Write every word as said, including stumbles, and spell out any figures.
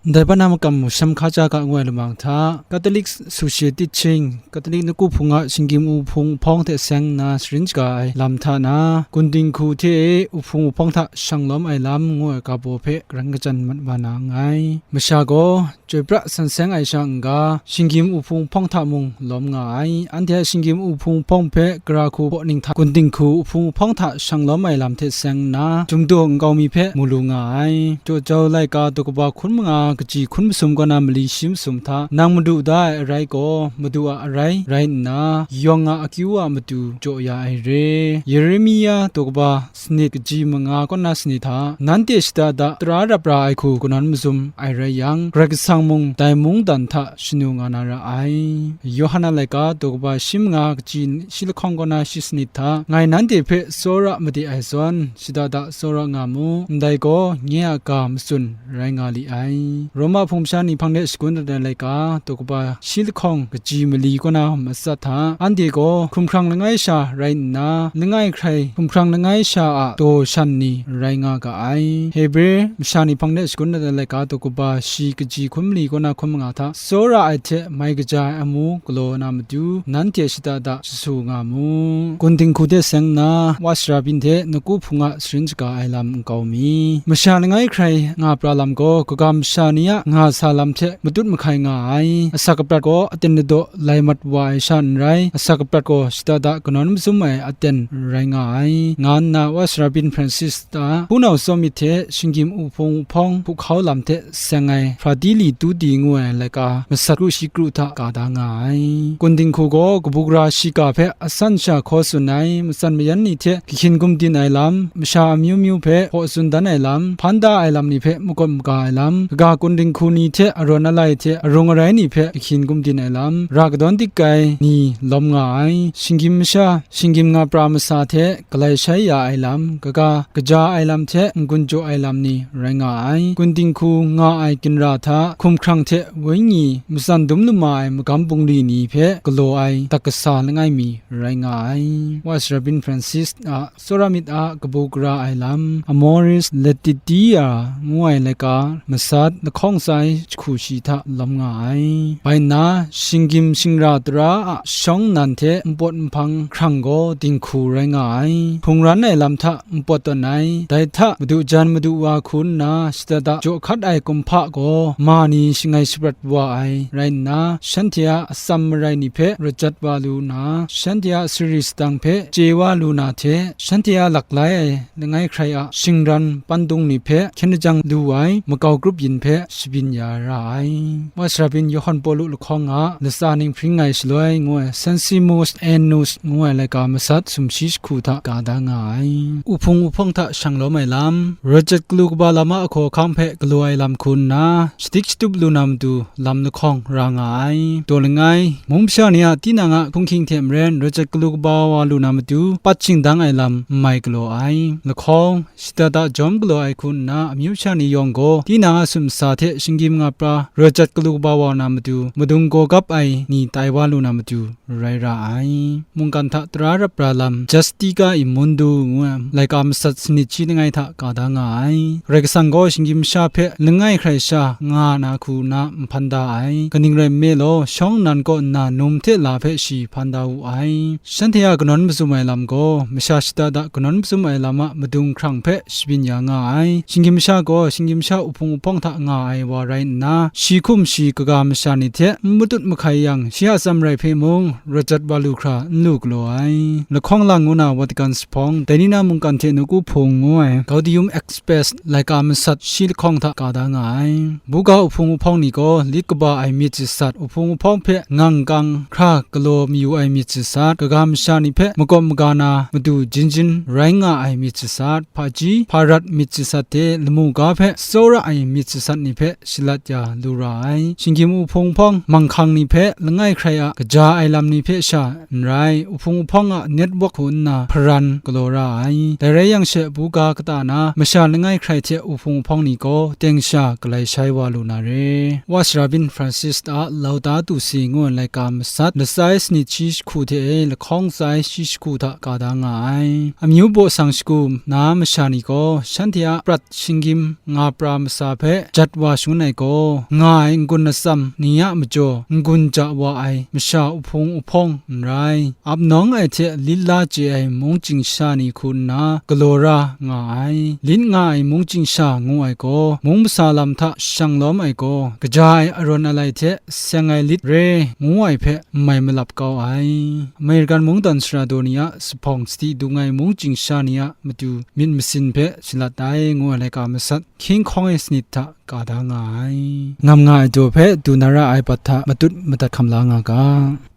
Ndai ban na makam shem hkaja ga ngu ai lamang hta, Catholic Society Teaching, Catholic Nawku Hpung a shinggyim u hpung hpawng hte seng nna sharin shaga ai lam hta na, Gun Dinghku hte u hpung u hpawng hta shang lawm ai lam ngu ai ga baw hpe karan kachyan mat wa na nngai. Masha gaw chyoi pra san seng ai sha n-ga, shinggyim u hpung u hpawng hta mung lawm nga ai. Anhte a shinggyim u hpung u hpawng hpe gara hku baw ning hta Gun Dinghku u hpung u hpawng hta shang lawm ai lam hte seng nna, Chyum Daw nkau mi hpe mu lu nga ai. Jaw jau laika daw kaba hkun manga kaji hkun masum kaw na mali shi masum hta nang madu da ai arai gaw, Madu a arai rai nna, yawng a akyu a matu jaw ya ai re. Yeremia daw kaba sanit kaji manga kaw na sanit hta, nanhte shada da tara rap ra ai hku kanawn mazum ai rai yang, Karai Kasang mung dai mungdan hta shanu nga na ra ai. Yawhan a laika daw kaba shi manga kaji shi lahkawng kaw na shi sanit hta, ngai nanhte hpe tsawra made ai zawn, shada da tsawra nga mu, ndai gaw nye a ga matsun rai nga li ai. Roma hpung masha ni hpang de shagun dat ai laika, daw kaba shi lahkawng kaji mali kaw na matsat hta, anhte gaw hkumhkrang langai sha rai nna, langai hkrai hkumhkrang langai sha a daw shan ni rai nga ga ai. Hebre masha ni hpang de shagun dat ai laika, daw kaba shi kaji hkun mali kaw na hkun manga hta, tsawra ai hte mai kaja ai amu galaw na matu, nanhte shada da shasu nga mu. Gun Dinghku hte seng nna, Wa Sara Byin hte Nawku Hpung a sharin shaga ai lam nkau mi. Masha langai hkrai nga pra lam gaw, kaga masha ni a nga sa lam hte matut mahkai nga ai. Asak aprat gaw aten ladaw lai mat wa ai sha n rai, asak aprat gaw shada da kanawn mazum ai aten rai nga ai, nga nna Wa Sara Byin Francis ta hpunau tsawm myit hte shinggyim u hpung u hpawng hpu hkau lam hte seng ai Fratelli Tutti ngu ai laika masat kru shi kru hta ka da nga ai. Gun Dinghku gaw kabu gara shiga hpe asan sha hkaw tsun ai, matsan mayan ni hte kahkyin gumdin ai lam, masha amyu myu hpe hpaw tsun dan ai lam, hpan da ai lam ni hpe makawt maga ai lam, kaga Gun Dinghku ni hte arawn alai hte arung arai ni hpe kahkyin gumdin ai lam, ra kadawn dik ai ni lawm nga ai, shinggyim masha, shinggyim nga pra masa hte galai shai ya ai lam, kaga kaja ai lam hte n-gun jaw ai lam ni rai nga ai. Gun Dinghku nga ai ginra hta hkumhkrang hte wenyi matsan dum lama ai magam bungli ni hpe galaw ai dat kasa langai mi rai nga ai. Wa Sara Byin Francis a tsawra myit a kabu gara ai lam, Amoris Laetitia ngu ai laika masat lahkawng tsai jahku shi hta lawm nga ai. Bai nna, shinggyim shingra tara a shawng nnan hte npawt nhpang hkrang gaw dinghku rai nga ai. Hpungran ai lam hta npawt tawn ai. Dai hta madu jan madu wa hku nna shada da jaw hkat ai kumhpa gaw ma ni shangai shaprat wa ai rai nna, shanhte a atsam marai ni hpe rajat wa lu na, shanhte a sari sadang hpe chye wa lu na hte, shanhte a laklai ai langai hkrai a shingran pandung ni hpe hkyen lajang lu ai makau grup yin hpe shabyin ya ra ai. Wa Sara Byin Yawhan Pawlu lahkawng a latsa ning hpring ai shaloi ngu ai Sensimus Annus ngu ai laika masat sumshi jahku hta ka da nga ai. Uhpung uhpawng hta shang lawm ai lam, rajat galu kaba lam a ahkaw ahkang hpe galaw ai lam hku nna, shadik shatup lu na matu lam lahkawng ra nga ai. Daw langai, mung masha ni a tinang a hpung hkying hte maren rajat galu kaba wa lu na matu, pat shingdang ai lam n mai galaw ai. Lahkawng, shada da jawm galaw ai hku nna, amyu sha ni yawng gaw, tinang a sumsa hte shinggyim nga pra, rajat galu kaba wa na matu, madung gaw gap ai ni tai wa lu na matu, rai ra ai. Mungkan hta tara rap ra lam, Justica in Mundo ngu ai laika masat sanit shi langai hta ka da nga ai. Karai Kasang gaw shinggyim sha hpe langai hkrai sha nga na hku na nhpan da ai. Kaning rai nme law, shawng nnan kaw nna num hte la hpe shi hpan da wu ai. Shanhte a kanawn mazum ai lam gaw, masha shada da kanawn mazum ai lam a madung hkrang hpe shabyin ya nga ai. Shinggyim sha gaw, shinggyim sha uhpung uhpawng hta nga ai wa rai nna, shi hkum shi kaga masha ni hte n matut mahkai yang, shi a atsam rai hpe mung, rajat wa lu hkra n lu galaw ai. Lahkawng lang ngu na Vatican Hpawng, dai ni na mungkan hte nawku hpung ngu ai Gaudium et Spes laika masat shi lahkawng hta ka da nga ai. Buga uhpung uhpawng ni gaw lit kaba ai myit jasat, uhpung uhpawng hpe ngang kang hkra galaw mayu ai myit jasat, kaga masha ni hpe makawp maga na matu jin jin rai nga ai myit jasat, hpaji hparat myit jasat hte lamu ga hpe tsawra ai myit jasat ni hpe shalat ya lu ra ai. Shinggyim uhpung hpawng manghkang ni hpe langai hkrai a kaja ai lam ni hpe sha n rai, uhpung uhpawng a network hku nna hparan galaw ra ai. Dai rai yang she, buga kata na masha langai hkrai hte uhpung uhpawng ni gaw teng sha galai shai wa lu na re. Wa Sara Bin Francis a Laudato Si ngu ai laika masat, latsa ai sanit shi jahku hte e lahkawng tsa ai shi jahku hta ka da nga ai. Amyu baw sang shagu na masha ni gaw, shanhte a prat shinggyim nga pra masa hpe jat wa shangun ai gaw, nga ai n-gun atsam ni a majaw n-gun ja wa ai masha uhpung uhpawng n rai. Ap nawng ai hte lit la chye ai mungchying sha ni hku nna galaw ra nga ai. Lit nga ai mungchying sha ngu ai gaw, mung masa lam hta shang lawm ai gaw, kaja ai arawn alai hte seng ai lit re ngu ai hpe n mai malap kau ai. American mungdan sara daw ni a zuphpawng sadi dung ai mungchying sha ni a matu myit masin hpe shalat ai ngu ai laika masat, hkying hkawng ai sanit hta ka da nga ai. Ngam nga ai daw hpe du na ra ai bat hta matut madat hkam la nga ga.